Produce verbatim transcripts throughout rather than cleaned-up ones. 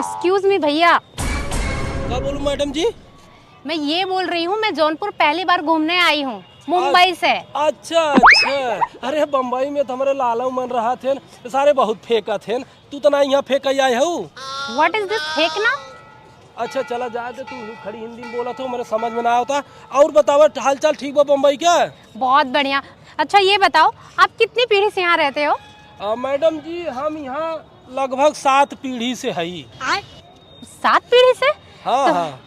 Excuse me भैया। का बोलूं मैडम जी? मैं ये बोल रही हूँ, मैं जौनपुर पहली बार घूमने आई हूँ, मुंबई से। अच्छा, अच्छा। अरे, बम्बई में तो हमरे लालऊ मन रहत हेन, सारे बहुत फेंकत हेन। तू तो ना यहाँ फेंक आए हऊ। What is this फेंकना? अच्छा, चला जाए दे, तू खड़ी हिंदी में बोलत हो, मेरे समझ में ना आवता। और बतावा, हालचाल ठीक बा बम्बई के? बहुत बढ़िया। अच्छा, ये बताओ, आप कितनी पीढ़ी से यहाँ रहते हो? अ, मैडम जी, हम यहाँ लगभग सात पीढ़ी से हई। सात पीढ़ी से? हाँ, तो हाँ।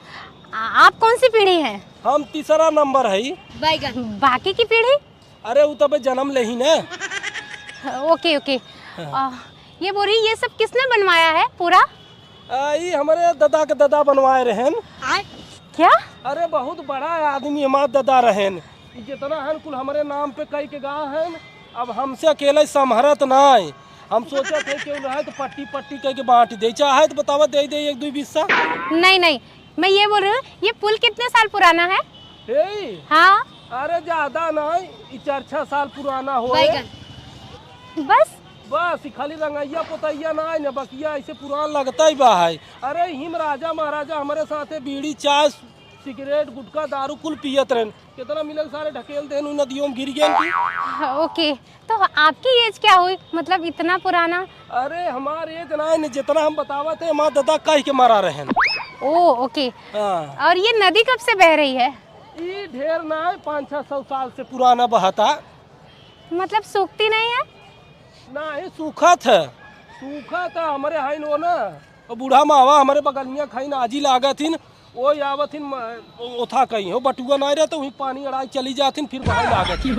आ-, आप कौन सी पीढ़ी हैं? हम तीसरा नंबर हई। बाकी की पीढ़ी? अरे, उ तबे जन्म लेही ना। OK, OK। हाँ। आ, ये बोल रही, ये सब किसने बनवाया है पूरा? आ, ई हमरे दादा के दादा बनवाए रहेन। क्या? अरे, बहुत बड़ा आदमी हमार दादा रहेन। ई जितना हन कुल हमरे नाम पे कई के गा हन। अब हमसे अकेले संभरत नाय। हम सोचत है केहू रहे तो पट्टी पट्टी कई के बांट दे। चाहे तो बतावा, दे दे एक दुई बिस्सा। नहीं, नहीं, मैं ये बोल रही हूँ, ये पुल कितने साल पुराना है? हे? हाँ। अरे, ज्यादा नाय, ई चार छह साल पुराना होए। बस? बस, ई खाली रंगैया पोतैया नाय न, बकिया ऐसे पुरान लगता ही बा है। अरे, हिम राजा महाराजा हमरे साथे बीड़ी, चाय, सिगरेट, गुटखा, दारू कुल पियत रहन। कितना मिलल, सारे ढकेल देन, उ नदियों में गिर गए की। हाँ, OK। तो आपकी age क्या हुई, मतलब इतना पुराना? अरे, हमार age ना है, जितना हम बतावत है, हमार दादा कह के मरा रहन। ओ, OK। हाँ। और ये नदी कब से बह रही है? ई ढेर ना है, पाँच छह सौ साल से पुराना बहता। मतलब सूखती नहीं है? ना ही सूखत है, सूखत है हमरे हाइन वो ना। और बूढ़ा मावा हमरे बगलिया खाइन आजी लागत हिन, ओई आवत हिन, म-, ओ-, ओथा कहीं हो, बटुआ नाय रहे, तो वहीं पानी अड़ाई चली जात हिन, फिर बाहर लागत हिन।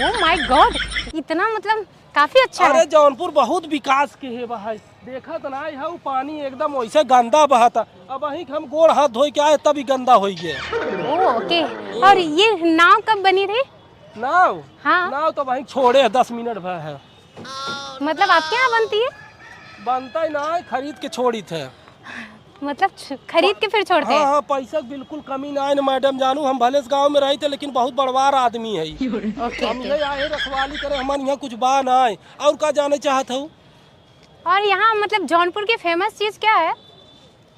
Oh my God, इतना मतलब काफी अच्छा है। अरे, जौनपुर बहुत विकास के है भाई, देखत नाय है, उ पानी एकदम वैसे गंदा बहता। अब वहीं हम गोड़ हाथ धोई के आए, तब ही गंदा होई गया। Oh, OK। और ये नाव कब बनी थी? नाव? हाँ। नाव तो वहीं छोड़े है, दस मिनट भर है। मतलब आपके यहाँ बनती है? बनता ही ना है, खरीद के छोड़ित है। मतलब छ-, खरीद के फिर छोड़ते हाँ, हैं? हाँ, पैसा के बिल्कुल कमी ना है ना मैडम जानू, हम भले से गाँव में रहित है लेकिन बहुत बड़वार आदमी है। OK, हम OK। ये आहे रखवाली करे, हमारे यहाँ कुछ बा ना है। और का जाने चाहत हऊ? और यहाँ मतलब जौनपुर की famous चीज क्या है?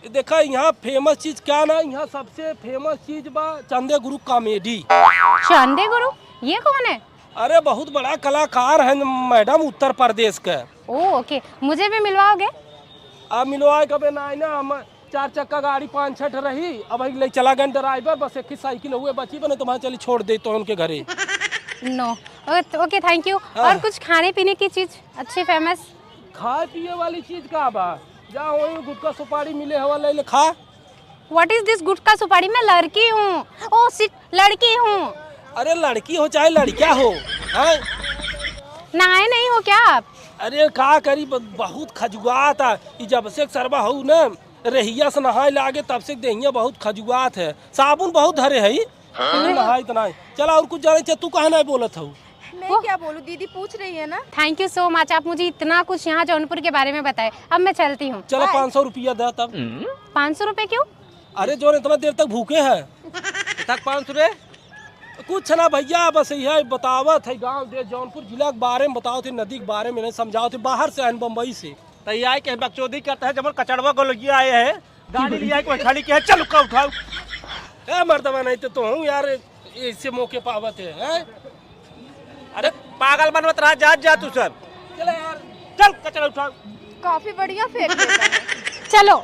देखा, यहाँ famous चीज क्या ना, यहाँ सबसे famous चीज बा चंदे गुरु comedy। चंदे गुरु? ये कौन है? अरे, बहुत बड़ा कलाकार है मैडम, उत्तर प्रदेश के। ओ, OK, मुझे भी मिलवाओगे? अब मिलवाए कबे ना, ना, हम चार चक्का गाड़ी पाँच छठ रही, अब ले चला गए driver, बस एक ही साइकिल हुए बची बने, तुम्हारे चली छोड़ दे तो उनके घरे। No। ओ-, OK, thank you। हाँ। और कुछ खाने पीने की चीज अच्छी famous? खाए पिए वाली चीज का बा? जा वहीं गुटखा सुपारी मिले हवा, ले ले खा। What is this गुटखा सुपारी? मैं लड़की हूँ। Oh shit, लड़की हूँ। अरे लड़की हो चाहे लड़का हो, हैं? नहाए नहीं हो क्या आप? अरे का करी, ब-, बहुत खजुआत है। ई जब से सरवा हऊ न, रेहिया से नहाए लागे तब से देहिया बहुत खजुआत है। साबुन बहुत धरे है। हाँ। नहाइत नाहीं। चला, और कुछ जाने चाहे, तू काहे नाहीं बोलत हऊ? मैं वो क्या बोलूं, दीदी पूछ रही है ना। Thank you so much, आप मुझे इतना कुछ यहाँ जौनपुर के बारे में बताए। अब मैं चलती हूँ। चला, bye। पाँच सौ रुपया दे तब। पाँच सौ रुपये क्यों? अरे, जौन इतना देर तक भूखे है। तक पाँच सौ रे? कुछ ना भैया, बस यह बतावत है गांव देश जौनपुर जिला के बारे में बतावत है, नदी के बारे में नहीं समझावत है, बाहर से आए हैं बम्बई से। त ई आए के बकचोदी करत है, जब कचड़वा को लगिया आए है, गाड़ी लिया के खड़ी के है, चल का उठाओ। ए मर्दवा, नहीं तो तू हूँ यार, ऐसे मौके पावत है, हैं? अरे पागल बनवत रहा, जा, जा तू सब। चले यार। चल कचड़ा उठाओ। काफी बढ़िया फेंक लेता है। चलो।